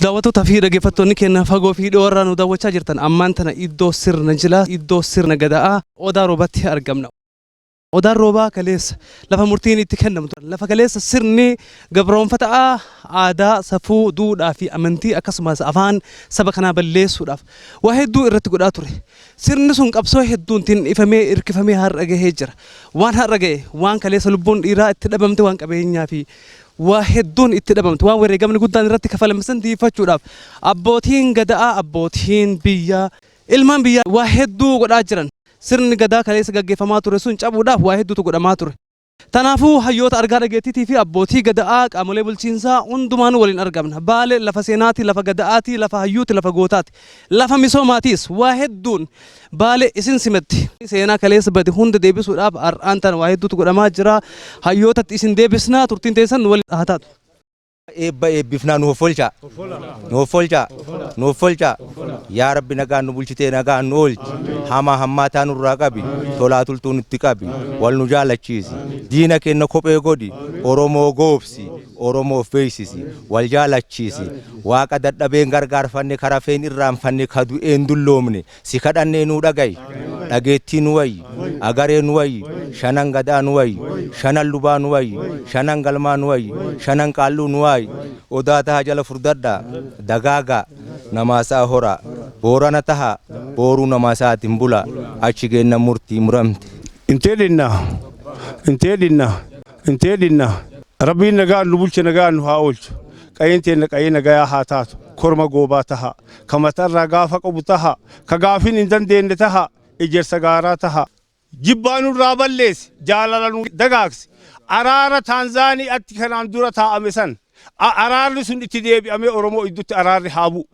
Daawwattoota fi dhaggeeffattoonni keenya fagoo fi dhiyoorraa nu daawwachaa jirtan, ammaan tana iddoo sirna jilaa, iddoo sirna gada'aa Odaa Roobaatti argamna. Odaan Roobaa kaleessa lafa murtiin itti kennamtu, lafa kaleessa sirni gabroonfataa aadaa, safuu, duudhaa fi amantii akkasumas afaan saba kanaa balleessuudhaaf waa hedduu irratti godhaa ture. Sirni sun qabsoo hedduuntiin ifamee hirkifamee har'a gahee jira. Waan har'a gahe, waan kaleessa lubbuun dhiiraa itti dhabamte, waan qabeenyaa fi waa hedduun itti dhabamte, waan wareegamni guddaan irratti kafalame san deeffachuudhaaf abbootiin gada'aa, abbootiin biyyaa, ilmaan biyyaa waa hedduu godhaa jiran. Sirni gadaa kaleessa gaggeeffamaa ture sun cabuudhaaf waa hedduutu godhamaa ture. Kanaafuu hayyoota argaa dhageettiitii fi abbootii gada'aa, qaamolee bulchiinsaa hundumaanuu waliin argamna. Baale lafa seenaati, lafa gada'aati, lafa hayyuuti, lafa gootaati. Lafa misoomaatiis. Waa hedduun Baale isin simatti. Seenaa kaleessa bade hunda deebisuudhaaf har'aan tana waa hedduutu godhamaa jira. Hayyootatti isin deebisnaa, turtiin teessan nu waliin haa taatu. Eebba eebbifnaa, nu hoffolchaa. Nu hoffolchaa. Nu hoffolchaa. Yaa Rabbi, nagaan nu bulchitee nagaan nu oolchi. Hamaa hammaataa nurraa qabi. Tolaa tultuu nutti qabi. Wal nu jaalachiisi. Diina keenya kophee godhi. Oromoo goobsi. Oromoof beeksisi. Wal jaalachiisi. Waaqa dadhabeen gargaarfanne, karafeen irraanfanne, ka du'een dulloomne. Si kadhannee nuu dhagayi. Dhageettii nu wayyi. Agaree nu wayyi. Shanan gadaa nu wayyi. Shanan lubaa nu wayyi. Shanan galmaa nu wayyi. Shanan qaalluu nu waayi. Odaa taha jala furdadhaa. Dagaagaa. Namaasaa horaa. Boorana tahaa. Booruu namaasaatiin bulaa. Achi geenna murtii muramte. Intee dhinna, intee dhinna, intee dhinna. Rabbiin nagaan nu bulche, nagaan nu haa oolchu. Qayeen teenna qayee nagayaa haa taatu. Korma goobaa taha. Ka matarraa gaafa qabu taha. Ka gaafin hin dandeenye taha. Ejersa gaaraa taha. Jibbaa nurraa balleessi. Jaalala nu dagaagsi. Araara Taanzaaniyaatti kanaan dura taa'ame san. Araarri sun itti deebi'amee Oromoo iddutti araarri haa bu'u.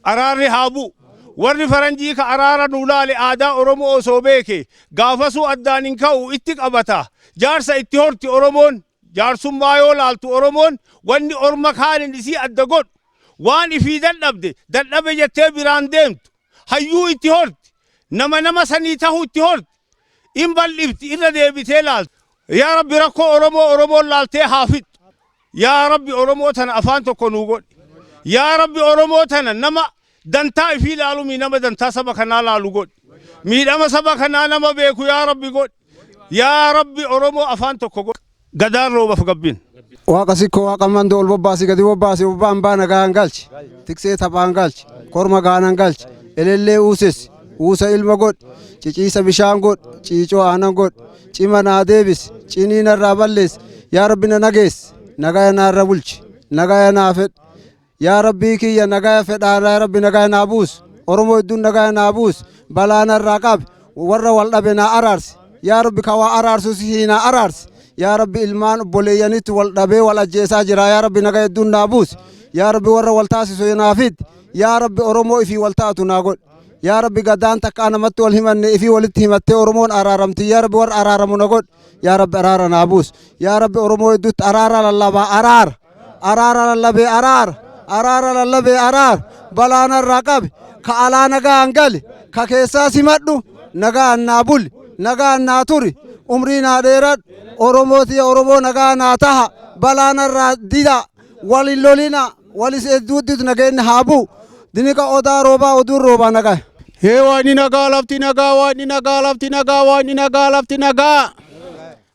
Araarri haa bu'u. Warri faranjii ka araara nu laale aadaa Oromoo osoo beeke gaafasuu addaan hin ka'u, itti qabata. Jaarsa itti horti Oromoon. Jaarsummaa yoo laaltu, Oromoon wanni orma kaanin isii adda godhu waan ifii dadhabde dadhabe jettee biraan deemtu. Hayyuu itti horti. Nama nama sanii tahu itti horti. In bal'ifti, irra deebitee laalti. Yaa Rabbi, rakkoo Oromoo Oromoon laaltee haa fixxu. Yaa Rabbi, Oromoo tana afaan tokko nuu godhi. Yaa Rabbi, Oromoo tana nama dantaa ifii laalumii nama dantaa saba kanaa laalu godhi. Miidhama saba kanaa nama beeku yaa Rabbi godhi. Yaa Rabbi, Oromoo afaan tokko godhi. Gadaan Roobaf gabbin. Waaqa sikkoo, waaqa mandoo, ol bobbaasi, gadi bobbaasi, bobbaan baana gahan galchi. Tiksee taphaan galchi. Korma gaanan galchi. Elellee uuses. Uusa ilma godhi. Ciciisa bishaan godhi. Ciicoo aanan godhi. Cima naa deebisi. Cinii narraa balleessi. Yaa Rabbi, na nageessi. Nagaya naarra bulchi. Nagaya naa fedhi. Yaa Rabbii kiyya, nagaya fedhaa, yaa Rabbi, nagaya naa buusi. Oromoo hedduun nagaya naa buusi. Balaa narraa qabi. Warra wal dhabe naa araarsi. Yaa Rabbi, ka waa araarsu si naa araarsi. Yaa Rabbi, ilmaan obboleeyyanitti wal dhabee wal ajjeesaa jira. Yaa Rabbi, nagaya hedduun naa buusi. Yaa Rabbi, warra wal taasisu naa fidi. Yaa Rabbi, Oromoo ifii wal taatu naa godhi. Yaa Rabbi, gadaan takkaa namatti wal himanne ifii walitti himattee Oromoon araaramti. Yaa Rabbi, warra araaramu na godhi. Yaa Rabbi, araara naa buusi. Yaa Rabbi, Oromoo hedduutti araara lallabaa, araara. Araara lallabee, araara. Araara lallabee, araara. Balaa narraa qabi. Ka alaa nagaan gali. Ka keessaa simadhu. Nagaan naa buli. Nagaan naa turi. Umrii naa dheeradhu. Oromoo tiya, Oromoo nagaa naa taha. Balaa narraa dida. Walin lolina. Walis hedduutti nageenyi haa bu'u. Diniqa Odaa Roobaa, oduun roobaa nagaa. Hee, waaqni nagaa, lafti nagaa, waaqni nagaa, lafti nagaa, waaqni nagaa, lafti nagaa.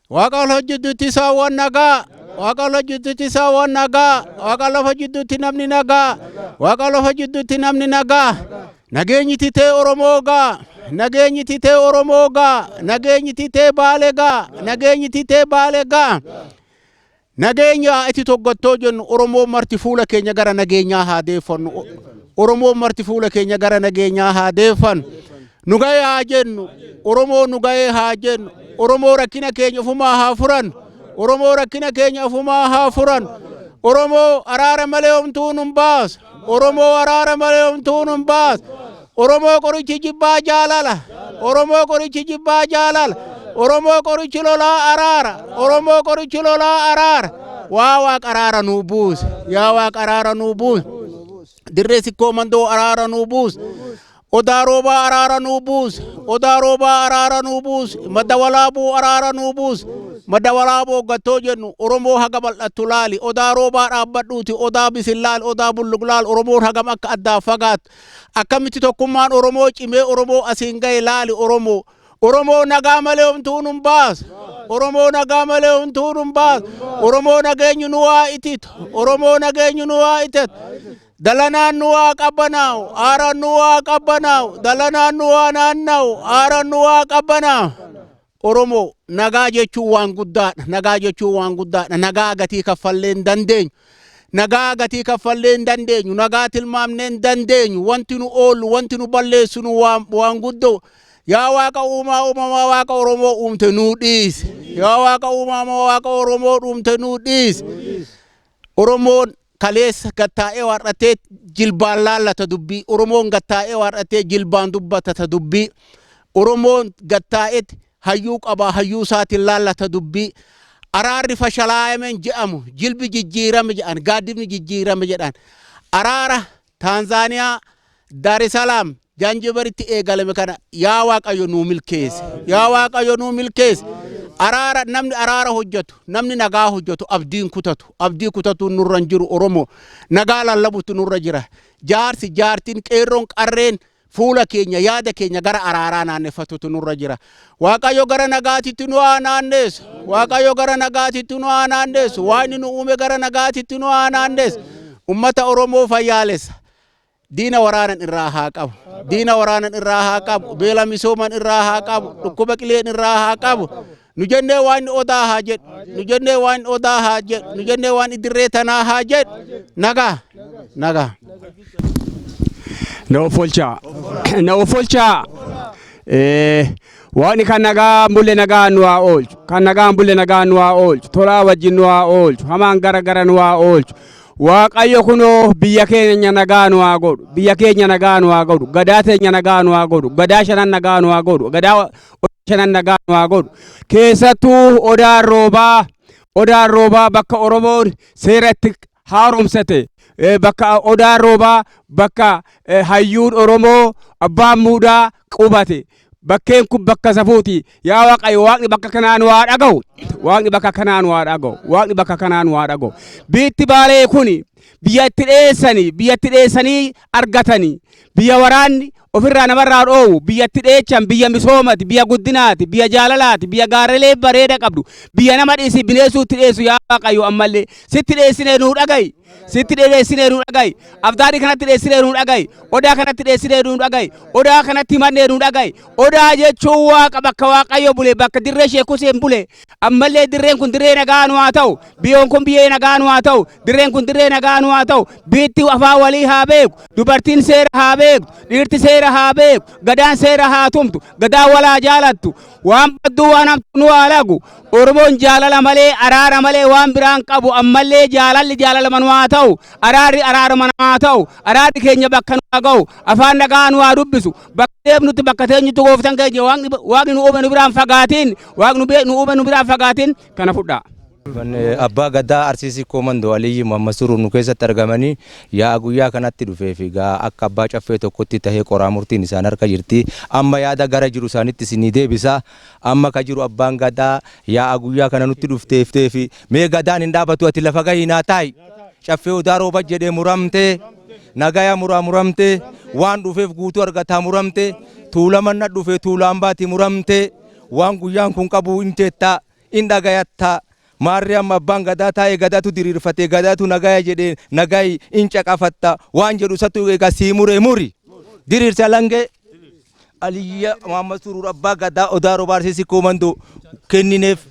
Waaqa lafa jidduutti saawwan nagaa. Waaqa lafa jidduutti saawwan nagaa. Waaqa lafa jidduutti namni nagaa. Waaqa lafa jidduutti namni nagaa. Nageenyi titee Oromoo gaa. Nageenyi titee Oromoo gaa. Nageenyi titee Baale gaa. Nageenyi titee Baale gaa. Nageenya itti toggattoo jennu, Oromoo marti fuula keenya gara nageenyaa haa deeffannu. Oromoo marti fuula keenya gara nageenyaa haa deeffannu. Nu gahee haa jennu. Oromoo nu gahee haa jennu. Oromoo rakkina keenya ofumaa haa furan. Oromoo rakkina keenya ofumaa haa furan. Oromoo araara malee homtuu nun baasu. Oromoo araara malee homtuu nun baasu. Oromoo qorichi jibbaa jaalala. Oromoo qorichi jibbaa jaalala. Oromoo qorichi lolaa araara. Oromoo qorichi lolaa araara. Waa Waaqa, araara nuu buuse. Yaa Waaqa, araara nuu buuse. Dirree Sikkoo Mandoo araara nuu buuse. Odaa Roobaa araara nuu buuse. Odaa Roobaa araara nuu buuse. Madda Walaabuu araara nuu buuse. Madda Walaaboo hoggattoo jennu Oromoo haga bal'attu laali. Odaa Roobaa dhaabbadhuuti, Odaa Bisil laal, Odaa Bulluq laal, Oromoon hagam akka addaan fagaattu. Akkamitti tokkummaan Oromoo cimee Oromoo asiin gahe laali Oromoo. Oromoo nagaa malee homtuu nun baasu. Oromoo nagaa malee homtuu nun baasu. Oromoo nageenyi nu haa ititu. Oromoo nageenyi nu haa ititu. Dalanaan nu haa qabbanaa'u. Aaraan nu haa qabbanaa'u. Dalanaan nu haa naanna'u. Aaraan nu haa qabbanaa'u. Oromoo nagaa jechuun waan guddaadha. Nagaa jechuun waan guddaadha. Nagaa gatii kaffallee hin dandeenyu. Nagaa gatii kaffallee hin dandeenyu. Nagaa tilmaamnee hin dandeenyu. Wanti nu oollu, wanti nu balleessu nu waan guddoo. Yaa Waaqa uumaa uumamaa Waaqa Oromoo uumte nuu dhiisi. Yaa Waaqa uumaa Waaqa Oromoo uumte nuu dhiisi. Oromoon kaleessa gattaa'ee waarratee jilbaan laallata dubbii. Oromoon gattaa'ee waarratee jilbaan dubbatata dubbii. Oromoon gattaa'etti hayyuu qabaa hayyuu isaatiin laallata dubbii. Araarri fashalaa'ameen je'amu jilbi jijjiirame jedhan gaaddifni jijjiirame jedhan. Araara Taanzaaniyaa Daar es Salaam Jaanjibaritti eegalame kana yaa Waaqayyo nuu milkeesse. Yaa Waaqayyo nuu milkeesse. Araara namni araara hojjetu namni nagaa hojjetu abdiin kutatu abdii kutatuun nurra hin jiru Oromoo nagaa lallabutu nurra jira. Jaarsi jaartiin qeerroon qarreen fuula keenya yaada keenya gara araaraa naanneffatutu nurra jira. Waaqayyo gara nagaatitti nu haa naanneessu. Waaqayyo gara nagaatitti nu haa naanneessu. Waaqni nu uume gara nagaatitti nu haa naanneessu. Ummata Oromoo fayyaalessa. Diina waraanan irraa haa qabu. Diina waraanan irraa haa qabu. Beela misooman irraa haa qabu. Dhukkuba qileen irraa haa qabu. Nu jennee waan odaa haa jedhu. Nu jennee waan odaa haa jedhu. Nu jennee waan idirree tanaa haa jedhu. Nagaa. Nagaa. Na offolchaa. Na offolchaa. Waaqni kan nagaa bulle nagaa nu haa oolchu. Kan nagaan bulle nagaa nu haa oolchu. Tolaa wajjin nu haa oolchu. Hamaan gara gara nu haa oolchu. Waaqayyo kunoo biyya keenya nagaa nu haa godhu. Biyya keenya nagaa nu haa godhu. Gadaa teenya nagaa nu haa godhu. Gadaa shanan nagaa nu haa godhu. Gadaa shanan nagaa nu haa godhu. Keessattuu Odaan Roobaa Odaan Roobaa bakka Oromoon seera itti haaromsate bakka Odaan Roobaa bakka hayyuun Oromoo abbaan muudaa qubate. Bakkeen kun bakka safuuti. Yaa Waaqayyo Waaqni bakka kanaa nu haa dhaga'u. Waaqni bakka kanaa nu haa dhaga'u. Waaqni bakka kanaa nu haa dhaga'u. Biitti Baalee kuni biyya itti dheessanii biyya itti dheessanii argatanii biyya waraanni ofirraa namarraa dhoowwu biyya itti dheechan biyya misoomati biyya guddinaati biyya jaalalaati biyya gaarrelee bareeda qabdu biyya nama dhiisi bineensuu itti dheessu yaa Waaqayyo ammallee sitti dheessinee nuu dhaga'i. Sitti dheessinee nuu dhaga'i. Afdaadii kanatti dheessinee nuu dhaga'i. Odaa kanatti dheessinee nuu dhaga'i. Odaa kanatti himannee nuu dhaga'i. Odaa jechuun Waaqa bakka Waaqayyo bule bakka dirree Sheek Huseen bule. Ammallee dirreen kun dirree nagaa nu haa ta'u. Biyyoon kun biyyee nagaa nu haa ta'u. Dirreen kun dirree nagaa nu haa ta'u. Biitti afaan walii haa beeku. Dubartiin seera haa beektu. Dhiirti seera haa beeku. Gadaan seera haa tumtu. Gadaan walaa jaalattu. Waan badduu waan hamtuu nu haa lagu. Oromoon jaalala malee araara malee waan biraan qabu ammallee jaalalli jaalalama nu haa ta'u. Araarri araarama nu haa ta'u. Araarri keenya bakka nu haa ga'u. Afaan nagaa nu haa dubbisu. Bakka deemnutti bakka teenyutti gooftaan keenya waaqni nu uume nu biraan fagaatiin. Waaqni nu uume nu biraan fagaatiin kana fudhaa. Abbaa Gadaa Arsii Sikkoo Mandoo Aliyyi Muhammad Suruur nu keessatti argamanii yaa'a guyyaa kanatti dhufee fi gaa akka abbaa caffee tokkotti tahee qoraa murtiin isaan harka jirti. Amma yaada gara jiru isaanitti isinii deebisa. Amma ka jiru abbaan Gadaa yaa'a guyyaa kana nutti dhufteef fi mee Gadaan hin dhaabatu ati lafa gahii naa taa'i. Caffee Odaa Rooba jedhee muramtee nagaya muraa muramtee waan dhufeef guutuu argataa muramtee tuulaman na dhufee tuulaan baati muramtee waan guyyaan kun qabu hin teettaa in dhagayattaa. Maarree amma abbaan Gadaa taa'ee Gadaatu diriirfatee Gadaatu nagaya jedhee nagayi in caqafatta waan jedhu isatu egaa sii muree muri diriirsa langee Aliyya Muhammad Suruur abbaa Gadaa Odaa Roobaa Arsii Sikkoo Mandoo kennineef.